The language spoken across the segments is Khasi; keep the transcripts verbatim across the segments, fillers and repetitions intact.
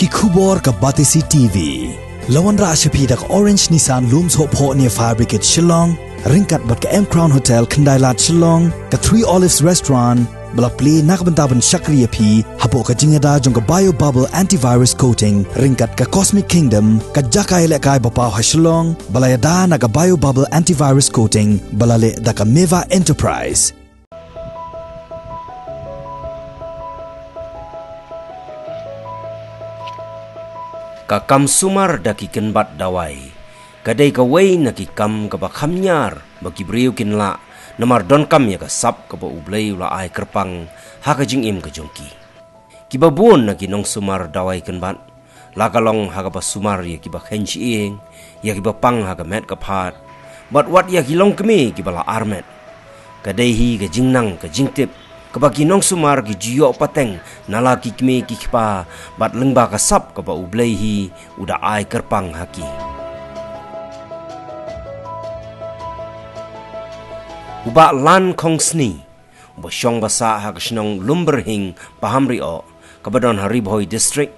Ki khubor ka Batesi T V. La wanrah sha phi da ka Orange Nissan Lum Sohphoh near Fire Brigade Shillong, ryngkat bad ka M Crown Hotel Khyndailad Shillong, ka Three Olives Restaurant, ba la plie na ka bynta ban shakri ïa phi hapoh ka jingïada jong ka Bio Bubble Antivirus Coating, ryngkat ka Cosmic Kingdom, ka jaka ïalehkai ba paw ha Shillong, ba la ïada na ka Bio Bubble Antivirus Coating, ba la leh da ka Meva Enterprise. Ka kam sumar da ki kynbat dawai ka dei kawei na ki kam kaba kham ñiar ba ki briew kin lah, namar donkam ïa ka sap kaba U Blei u la ai kyrpang ha ka jingim ka jong ki. Kiba bun na ki nongsumar dawai kynbat, la ka long ha kaba sumar ïa kiba kheiñ shyieng, ïa kiba pang ha ka met ka phad, bad wat ïa ki longkmie kiba la armet. Ka dei hi ka jingnang ka jingtip kaba ki nongsumar ki ju ïoh pateng na la ki kmie ki kpa, bad lyngba ka sap kaba U Blei hi u da ai kyrpang ha ki. U Bah Lan Khongsni, uba shong ba sah ha ka shnong Lumberhing, Pahamrioh, kaba don ha Ri Bhoi District,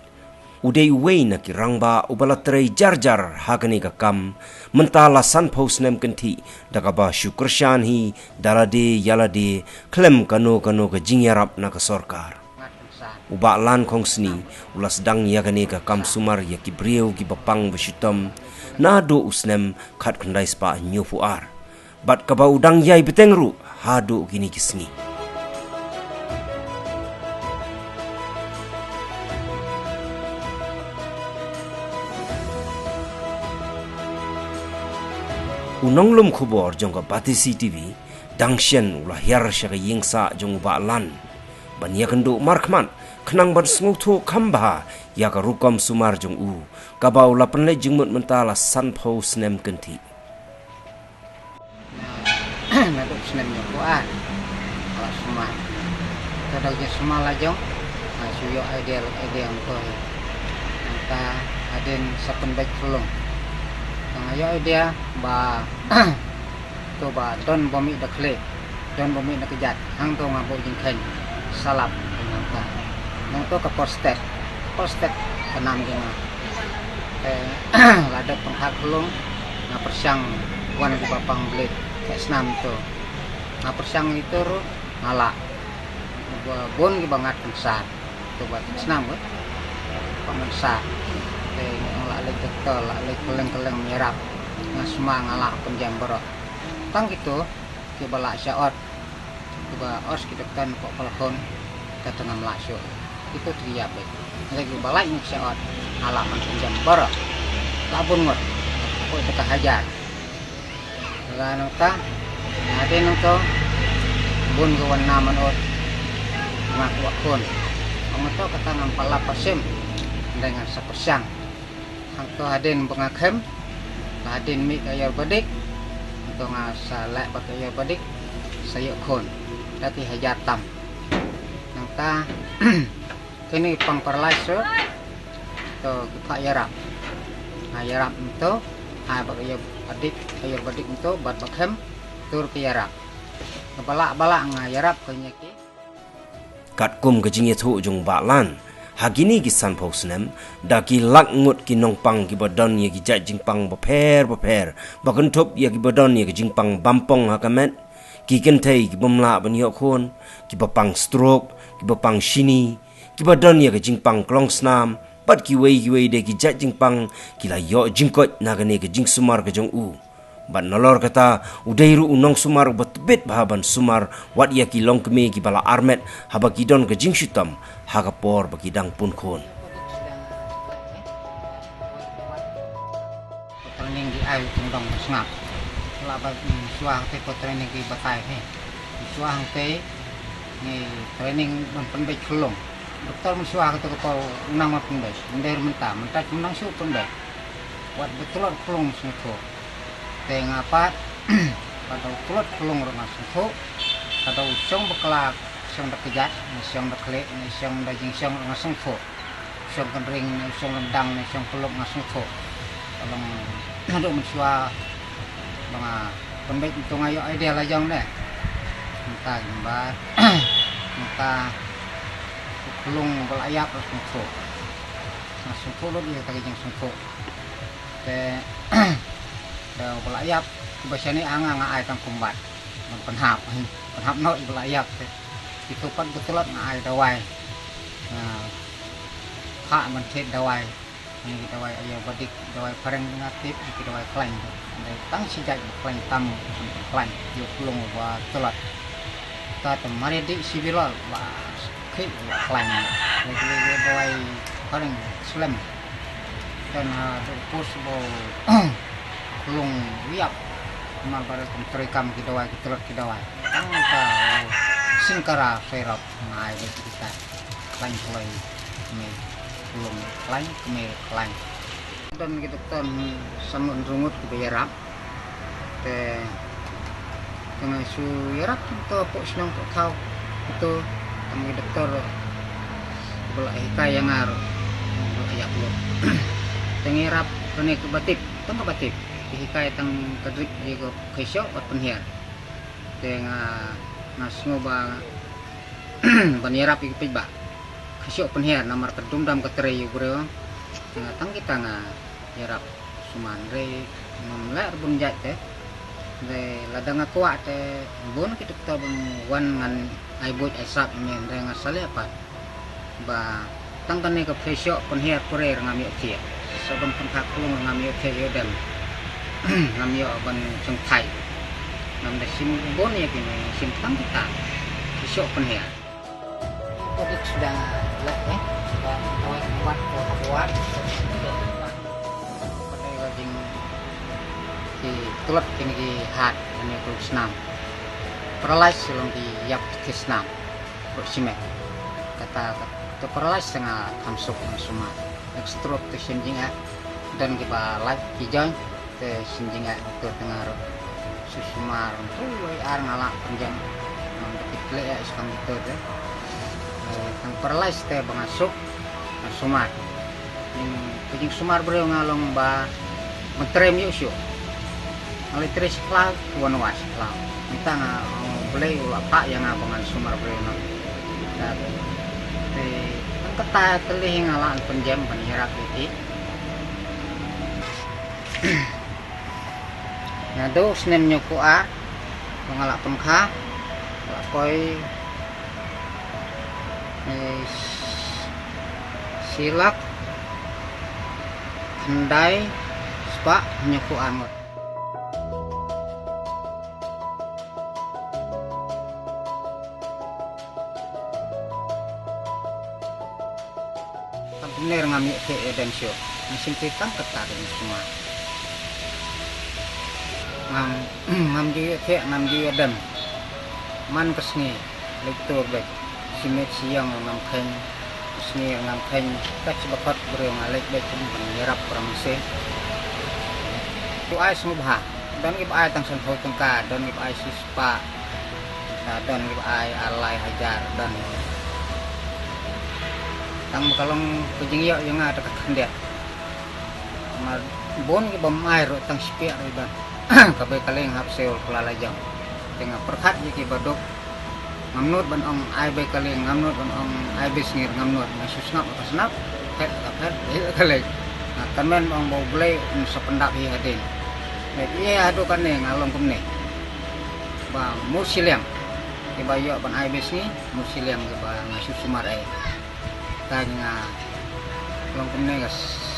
u dei uwei na ki rangbah uba la trei jar jar ha kane ka kam mynta la sanphew snem kynthih, da kaba shu kyrshan hi da lade ïa lade khlem kano kano ka jingïarap na ka sorkar. U Bah Lan Khongsni u la sdang ïa kane ka kam sumar ïa ki briew kiba pang ba shitom naduh u snem khatkhyndai spah hynñiewphew ar, bad kaba u dang ïai bteng ruh haduh kine ki sngi. U nonglum khubor jong ka Batesi T V dang shen u la hiar sha ka ïing sah jong u Bah Lan ban ïakynduh markhmat khnang ban sngewthuh kham bha ïa ka rukom sumar jong u, kaba u la pynleit jingmut mynta la sanphew snem kynthih. Na, naduh snem hynñiewphew ar, la sumar. Te da ka jingsumar la jong, nga shu ïoh idea, idea hangto hi. Nangta hadien sa pynbeit khulung, nga ïoh idea ba to ba don ba mih da khlieh, don ba mih da kjat, hangto nga buh jingkheiñ, sa lap, nangta. Nangto ka por stet, por stet ka nam jong nga. Te la dep pynkhah khulung, nga pyrshang wan kiba pang blade, ka snam to. Nga pyrshang ito ruh, nga lah. Ba bun kiba ngat pynsar, to ba ka snam ko. Ba pynsar. Te nga lah leit doktor, lah leit kylleng kylleng ïarap. Nga sma nga lah pynjem baroh. Tang kito kiba lah sha ot, kiba os ki doktor ko palakhon, kata ngam lah shuh. Kito te ki ïap beit. Hynrei kiba lah sha ot, nga lah man pynjem baroh. Lah bun ngut. Ko te ka hajar. La nangta, hadien nangto, bun ka wan na man ot, nga kwah khun. Ong to kata ngam pat lap pat shim, hynrei ngan sa pyrshang. Hangto hadien ba nga khem, la hadien mih ka ayurvedic, hangto nga sa leh bad ka ayurvedic, sa ïoh khun, da ki hajar tam. Nangta, kine pang paralyze ruh, to ki phah ïarap. Nga ïarap nangto, ha ba ka ïarap adik, ka ïarap adik nangto, bad ba khem, tur ki ïarap. Ba lah, ba lah nga ïarap ka ïa ki. Katkum ka jingïathuh jong Bah Lan, ha kine ki sanphew snem, da ki lak ngut ki nongpang kiba don ïa ki jait jingpang bapher bapher, ba kynthup ïa kiba don ïa ki jingpang bampong ha ka met, ki kynthei ki bym lah ban ïoh khun, kiba pang stroke, kiba pang shini, kiba don ïa ka jingpang klong snam, bad kiwei kiwei de ki jait jingpang ki la ïoh jingkoit na kane ka jingsumar ka jong u. Bad nalor kata, u dei ruh u nongsumar uba tbit bha ban sumar wat ïa ki longkmie kiba la armet haba ki don ka jingshitom ha ka por ba ki dang pun khun. Training ki ai u tyngdong u sngap. La ba, mm, shuwa hangtei ko training ki batai hi. Shuwa hangtei ngi training ban pynbeit khlung. Doktor mynshuwa kata ka por u nang ban pynbeit. Ym dei mynta, mynta kum nang shu pynbeit. Wat ba tlot khlung sngewthuh. Te nga pat, ka dei tlot khlung ruh nga sngewthuh. Ka dei u shong bakla, shong da kjat, ne shong da khlieh, ne shong da jingshong ruh nga sngewthuh. Shong kynring ne shong lyndang ne shong pyllup nga sngewthuh. Ka long naduh mynshuwa ba nga pynbeit mynta nga ïoh idea la jong ne. Mynta jembar. Mynta u khlung ba la ïap ruh sngewthuh. Nga sngewthuh lut ïa kata ka jingsngewthuh. Te, te ba la ïap, ba shane nga, nga ai tang kumbat. Ban pynhap, pynhap noh ba la ïap te. Kitu pat ba tlot nga ai dawai. Nga phah ban thied dawai. Ngi dawai ayurvedic, dawai phareng nga tip, ki dawai khlaiñ. Dei tang shi jait ba khlaiñ tam, khlaiñ, ïa u klung ba tlot. Ta te mari di shi bilal, ba khih ba khlaiñ. Dei dawai phareng slem. Te na dei pus ba klung ïap. Mar ba dei kum trei kam ki dawai, ki tlot ki dawai. Tang ka singkara serap ngai dei kita. Khlaiñ kloi, kmie klung khlaiñ, kmie khlaiñ. Don ki doktor, hmm, sangon rungut ki ba ïarap. Te, te nga shu ïarap to pok shnong pok thaw. Ito, tang ki doktor ba la hikai ïa nga ruh, ba la ïap lut. Te nga ïarap kane ka ba tip, tang ka ba tip. Ki hikai tang ka drip ïa ka kheshoh bad pynhiar. Te nga, nga sngew ba ban ïarap ïa ki paidbah. Kheshoh pynhiar namar ka dum dam ka trei ïa u briew. Nga tang kita nga ïarap sumar re ngam leh bun jait te. Re lada nga kwah te bun ki doktor ban wan ngan ai buit ai sap ïa me re nga sa leh pat. Ba tang kane ka phew shoh pynhiar pure ngam ïoh thiah. Sa ban pynkha klung ngam ïoh thiah ïoh dem. Ngam ïoh ban jong thai. Ngam da shim bun ïa kine shim tang kita. Phew shoh pynhiar. Ko dik suda leh eh. Suda kawai kuat ko kuat. Pada ka jing ki tlot kine ki hat kine ko snam. Paralyze long ki ïap ki snam. Ruh shime. Kata ka, ka paralyze nga kham suk nga sumar. Ek stroke te shin jingeh. Don kiba life ki join te shin jingeh te tang ruh. Su sumar tu wei ar nga lah pynjem. Ngam da ki tleh eh sukam tu te. Eh, tang paralyze te ba nga suk nga sumar. Jing, ka jingsumar briew nga long ba ban trei ym ïoh shuh. Nga leit trei shi khlaw, wan wad shi khlaw. Mynta nga, uh, U Blei u la phah ïa nga ba ngan sumar briew noh. Te, te tang kata te lei nga lah pynjem ban ïarap ïa ki. Naduh snem hynñiew phew ar ba nga lah pynkha, la poi, eh, shi lak khyndai spah hynñiew phew ar ngut. Tang kumne ruh ngam ïoh thiah ïoh dem shuh. Nga shim ti tang kata ka jingsumar. Ngam, ngam ju ïoh thiah, ngam ju ïoh dem. Man ka sngi, leit tur beit. Shi miet shi ïong ngam kheiñ. Ka sngi ngam kheiñ. Ka shi ba khot briew nga leit beit ban ïarap para mynsiem. Tu ai sngewbha. Don kiba ai tang sanphew tyngka, don kiba ai shi spah. Don kiba ai ar lai hajar don. Tang ba ka long ka jingïoh ïa nga da ka khyndiat. Namar bun kiba ym ai ruh tang shiphiah ruh don. Ka bei ka lieng hap siew la la jong. Te nga pyrkhat ïa kiba duk. Ngam nud ban ong ai bei ka lieng, ngam nud ban ong ai bei sngi, ngam nud. Nga shu sngap ka snap, phet ka phet, leit ka leit. Nga kyrmen ban ong ba U Blei un sa pyndap hi hadien. Leit ïa haduh kane nga long kumne. Ba mut shiliang kiba ïoh ban ai bei sngi, mut shiliang kiba nga shu sumar ei. Ka nga long kumne ka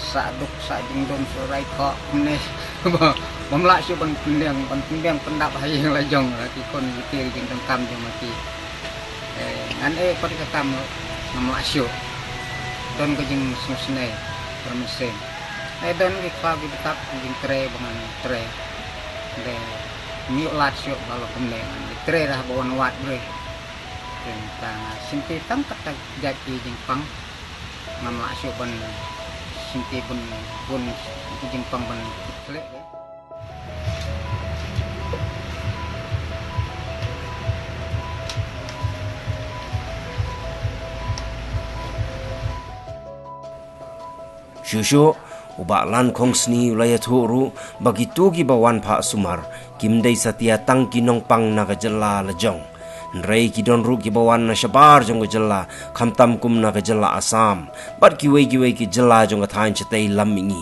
sah duk sah jingdum sah rai khoh kumne. Ba, bym lah shuh ban pynbiang, ban pynbiang pyndap ha ïing la jong la ki khun ki ti jingdonkam jong ma ki. Eh, ngan eh pat ka kam ngam lah shuh. Don ka jingsngewsynei para mynsiem. Eh, don ki khlaw ki btap ki jingtrei ba ngan trei. Dei ym ïoh lad shuh ba long kumne ngan trei dah ba wan wad briew. Te mynta nga shim ti tang kata jait ki jingpang. Ngam lah shuh ban shim ti bun bun ki jingpang ban kit khleh. Shuh shuh, u Bah Lankhongsni u la ïathuh ruh ba kito kiba wan phah sumar kim dei satia tang ki nongpang na ka jylla la jong. Hynrei ki don ruh kiba wan na shabar jong ka jylla, khamtam kum na ka jylla Assam bad kiwei kiwei ki jylla jong ka thaiñ shatei lam mihngi.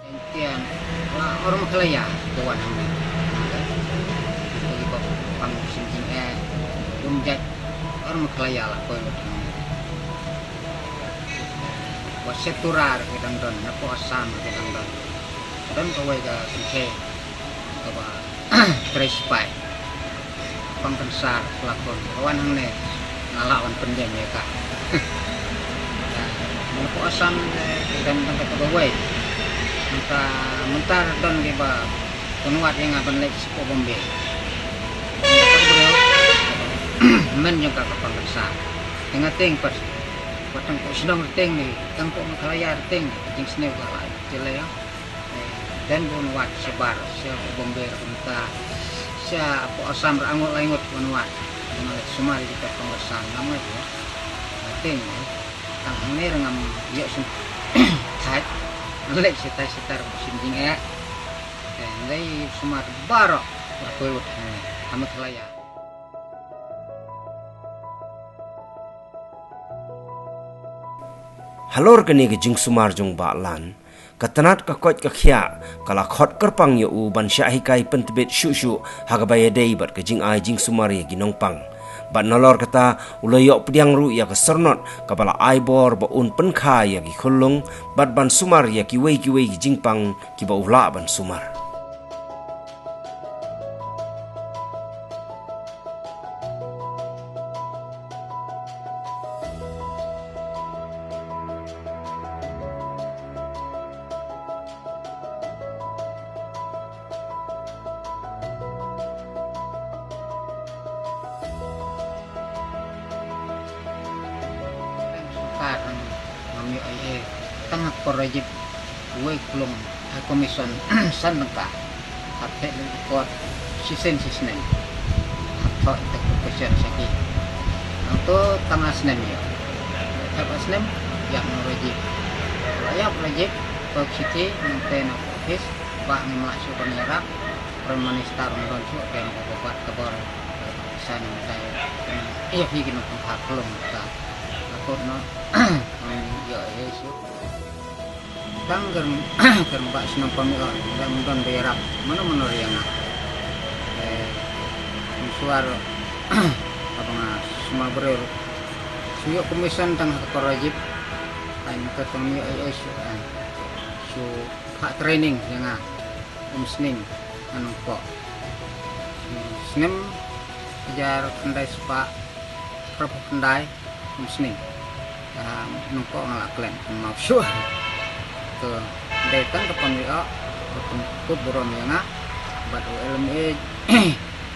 Entian la or Meghalaya ka wan hangne. Bagi ba pang sim jing eh, um jait or Meghalaya la poi lut hangne. Wa seturar ki dang don, na po Assam ki dang don. Don kawei ka kynthei kaba trei sipai. Pang pynsar pelakon. Wan hangne nga lah wan pynjem ïa ka. Mynta Assam, eh, dang dang kata bawei. Mynta, mynta don kiba pynwad ïa nga ban leit sha Bombay. Mynta ka briew, men jong ka ka pang pynsar. Te nga tieng pat, wat tang ko shnong rteng ni, tang ko Meghalaya rteng, jingsniew ka la jyllei. Eh, dang bun wad shabar, sha Bombay ruh mynta, sha hapoh Assam ruh angut lai ngut wan wad. Nga leit sumar ïa kita pang Assam, ngam ngeit ïa. Nga tieng ïa. Tang hangne ruh ngam ïoh sum thait. Nga leit shatai shatar ba sim jingeh. Eh, nga leit sumar baroh, ba poi lut hangne ha Meghalaya. Halor kane ka jingsumar jong Bah Lan, ka tnat ka koit ka khiah ka la khot kyrpang ïa u ban shah hikai pyntbit shuh shuh ha kaba ïadei bad ka jingai jingsumar ïa ki nongpang. Bad nalor kata u la ïoh pdiang ruh ïa ka syrnod kaba la ai bor ba un pynkha ïa ki khyllung bad ban sumar ïa kiwei kiwei ki jingpang kiba u lah ban sumar. Sorkar ngam ïoh ei ei, tang ha ka por Rajiv, uwei klong High Commission san tyngka. Hap theh lem i kot shisien shisnem. Hap thoh interpretation sha ki. Nangto tang ar snem ïoh. Thep ar snem ïap noh Rajiv. La ïap Rajiv, poi shithi nangtei na office, ba ngim lah shuh ban ïarap. Prime Minister ym don shuh, te nangto ba bat ka bor. Sa nangtei ïa phi ki nongpynpaw khlem ta. Akut noh. Ym ïoh ei ei shuh. Tang kyrm, kyrm ba shnong pamit, ym don ba ïarap mano mano ïa nga. Eh, mynshuwa haba nga sumar briew shu ïoh commission tang ha ka por Rajiv. Ai mynta tang ym ïoh ei ei shuh, eh, shu phah training ïa nga. Umsning nga nongpoh. Shu snem hajar khyndai spah phraphew khyndai. Umsning. Ah, nongpoh nga la klet, kynmaw shuh. To, dei tang ka pynïoh, ka pynkut burom ïa nga bad u L M A,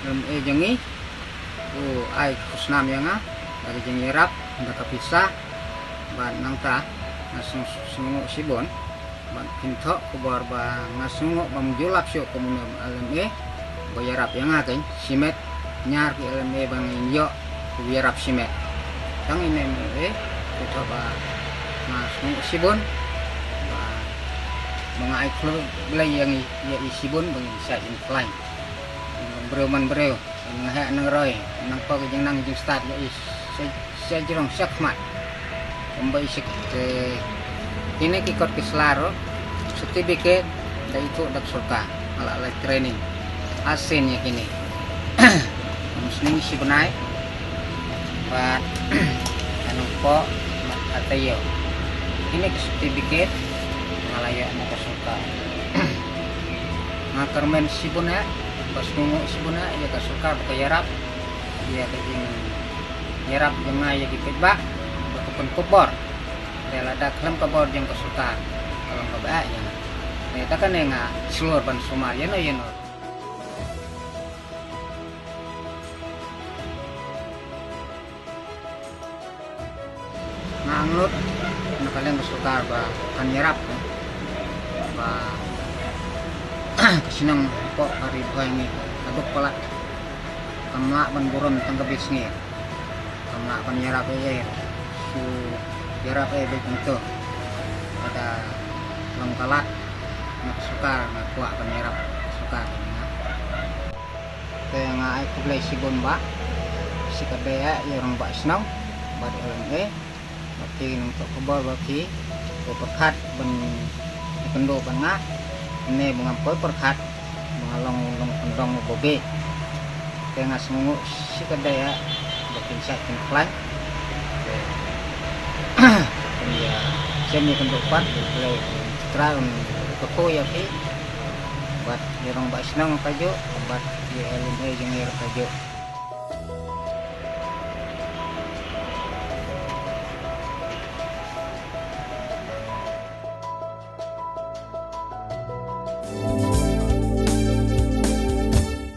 L M A jong ngi u ai khusnam ïa nga da ka jingïarap, da ka pisa. Bad nangta nga sngew, sngewnguh shibun. Bad phin thoh khubor ba nga sngewnguh bym ju lap shuh kum une u L M A ba ïarap ïa nga kein, shimet, ñiar ki L M A ba ngin ïoh u ïarap shimet. Tang ine i L M A u thoh ba nga sngewnguh shibun ba, ba nga ai khublei ïa ngi, ïa i shibun ba ngin shait incline. Briew man briew. Nang heh nang roi, nang pok jingnang jingstad ïa i sha, sha jrong sha khmat. Kumba i sik te kine ki kot ki sla ruh, certificate da ithuh da ka sorkar, nga la leit training. Arsien ïa kine. Umsning shi bnai bad nang pok mat atayo. Kine ki certificate nga la ïoh na ka sorkar. Nga kyrmen shibun eh, ba sngewnguh shibun eh ïa ka sorkar ba ka ïarap ïa ka jingïarap jong nga ïa ki paidbah ba ka pynkup bor. Te lada khlem ka bor jong ka sorkar ka long kaba eh ïa nga. Te da kane nga shlur ban sumar ïano ïano. Nga angnud na ka liang ka sorkar ba kan ïarap, eh, ba ka shnong hapoh ka Ri Bhoi ngi ka duk palat, kam lah ban burom tang ka bit sngi, kam lah ban ïarap ei ei, shu ïarap ei beit kumto. Lada long ka lad na ka sorkar nga kwah ban ïarap ka sorkar. Nga ai khublei shibun ba shi katdei ïa i rangbah shnong bad i lem e ba ki nongthoh khubor ba ki pyrkhat ban ïakynduh bad nga ne ba ngam poi pyrkhat ba nga long u nongkyndong uba bieit. Te nga sngewnguh shi katdei ïa ba kin shait kin khlaiñ. Te kum ïa shem ïakynduh pat, U Blei U Trai un kyrkhu ïa phi bad i rangbah shnong kajuh bad i lem e jong i kajuh.